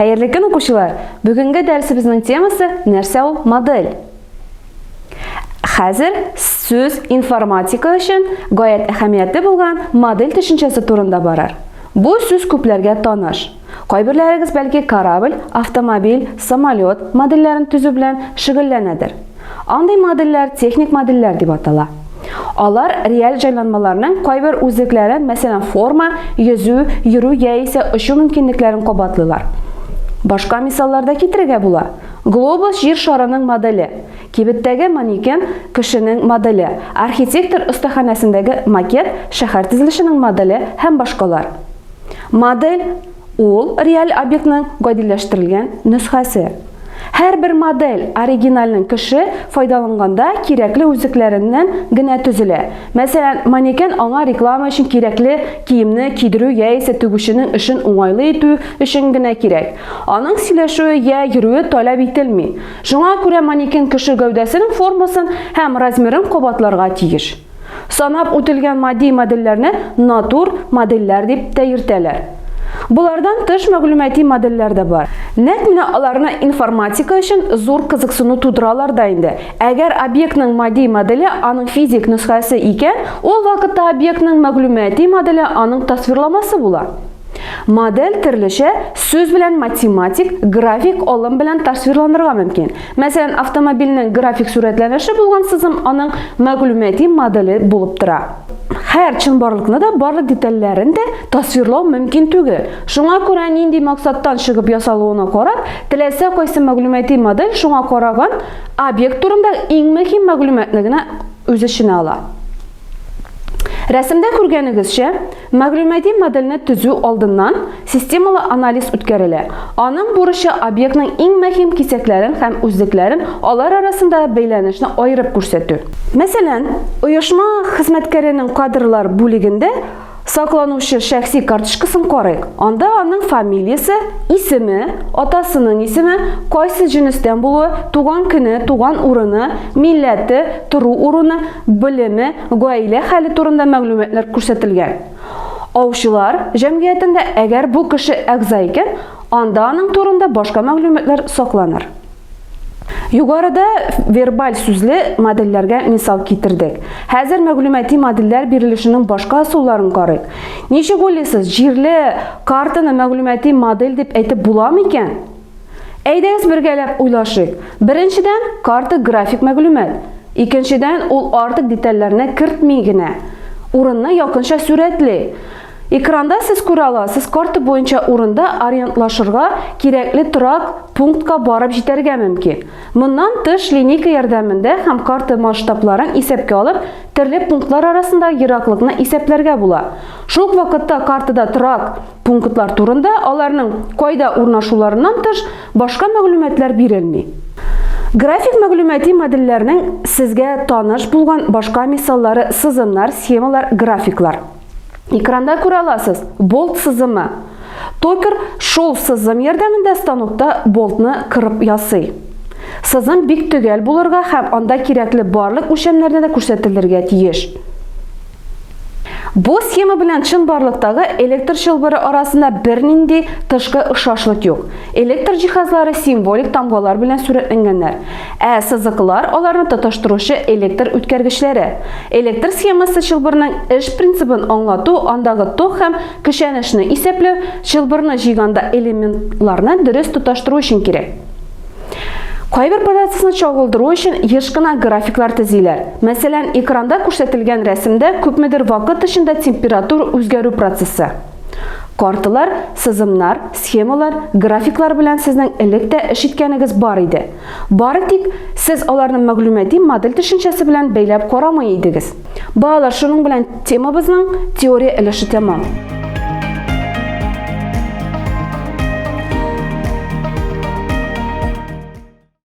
Хәерле көн, укучылар! Бүгенге дәресебезнең темасы нәрсә ул модель? Хәзер сүз информатика өчен гаять әһәмиятле булган модель төшенчәсе турында барыр. Бу сүз күпләргә таныш. Кайберләрегез бәлки корабль, автомобиль, самолет модельләрен төзү белән шөгыльләнәдер. Андый модельләр техник модельләр дип атала. Алар реаль җайланмаларның кайбер үзлекләрен, мәсәлән, форма, йөзү, йөрү яисә очу мөмкинлекләрен кабатлыйлар. Башка мисаллар да китерергә була. Глобус җир шарының моделе, кибеттәге манекен кешенең моделе, архитектор остаханәсендәге макет, шәһәр төзелешенең моделе һәм башкалар. Модель ул реаль объектның гадиләштерелгән нөсхәсе. Һәрбер модель оригинальнең кеше файдаланганда кирәкле үзлекләреннән генә төзелә. Мәсәлән, манекен аңа реклама өчен кирәкле киемне кидерү яисә тегүченең эшен уңайлы итү өчен генә кирәк. Аның сөйләшүе я йөрүе таләп ителми. Шуңа күрә манекен кеше гәүдәсенең формасын һәм размерын кабатларга тиеш. Санап үтелгән матди модельләрне натур модельләр дип тә йөртәләр. Болардан тыш мәгълүмати модельләр дә бар. Нәкъ менә аларны информатика өчен зур кызыксыну тудыралар да инде. Әгәр объектның матди моделе аның физик нөсхәсе икән, ул вакытта объектның мәгълүмати моделе аның тасвирламасы була. Модель төрлечә сүз белән математик, график алым белән тасвирланырга мөмкин. Мәсәлән, автомобильнең график сурәтләнеше булган сызым аның мәгълүмати моделе булып тора. Һәр чынбарлыкны да барлык детальләрен дә тасвирлау мөмкин түгел. Шуңа күрә нинди максаттан чыгып ясалуына карап, теләсә кайсы мәгълүмати модель шуңа караган объект турында иң мөһим мәгълүматны генә үз эченә ала. Рәсемдә күргәнегезчә, мәгълүмати модельне төзү алдыннан системалы анализ үткәрелә. Аның бурычы объектның иң мөһим кисәкләрен һәм үзлекләрен, алар арасындагы бәйләнешне аерып күрсәтү. Мәсәлән, оешма хезмәткәренең кадрлар бүлегендә Сакланучы шәхси карточкасын карыйк. Анда аның фамилиясе, исеме, атасының исеме, кайсы җенестән булуы, туган көне, туган урыны, милләте, тору урыны, белеме, гаилә хәле турында мәгълүматлар күрсәтелгән. Аучылар җәмгыятендә әгәр бу кеше әгъза икән, анда аның турында башка мәгълүматлар сакланыр. Югарыда вербаль сүзле модельләргә мисал китердек. Хәзер мәгълүмати модельләр бирелешенең башка ысулларын карыйк. Ничек уйлыйсыз, җирле картаны мәгълүмати модель дип әйтеп була микән? Әйдәгез бергәләп уйлашыйк. Беренчедән, карта график мәгълүмат. Икенчедән, ул артык детальләрне кертми генә. Урынны якынча сурәтли. Экранда сез күрә аласыз, карта буенча урында ориентлашырга кирәкле торак пунктка барып җитәргә мөмкин. Моннан тыш, линейка ярдәмендә һәм карта масштабларын исәпкә алып, төрле пунктлар арасында ераклыкны исәпләргә була. Шул ук вакытта картада торак пунктлар турында, аларның кайда урнашуларыннан тыш, башка мәгълүматлар бирелми. График мәгълүмати модельләрнең сезгә таныш булган башка мисаллары сызымнар, схемалар, графиклар. Экранда күрә аласыз, болт сызымы. Токер шул сызым ярдәмендә станокта болтны кырып ясый. Сызым бик төгәл булырга һәм анда кирәкле барлык үлчәмнәрне дә күрсәтелергә тиеш. Бу схема белән чынбарлыктагы электр чылбыры арасында бернинди тышкы охшашлык юк. Электр җиһазлары символик тамгалар белән сурәтләнгәннәр, ә сызыклар аларны тоташтыручы электр үткәргечләре. Электр схемасы чылбырның эш принцибын аңлату, андагы ток һәм көчәнешне исәпләү, чылбырны җыйганда элементларны дөрес тоташтыру өчен кирәк. Кайбер процессны чагылдыру өчен еш кына графиклар төзиләр. Мәсәлән, экранда күрсәтелгән рәсемдә күпмедер вакыт эчендә температура үзгәрү процессы. Карталар, сызымнар, схемалар, графиклар белән сезнең элек тә эш иткәнегез бар иде. Бары тик сез аларны мәгълүмати модель төшенчәсе белән бәйләп карамый идегез. Балалар, шуның белән темабызның теория өлеше тәмам.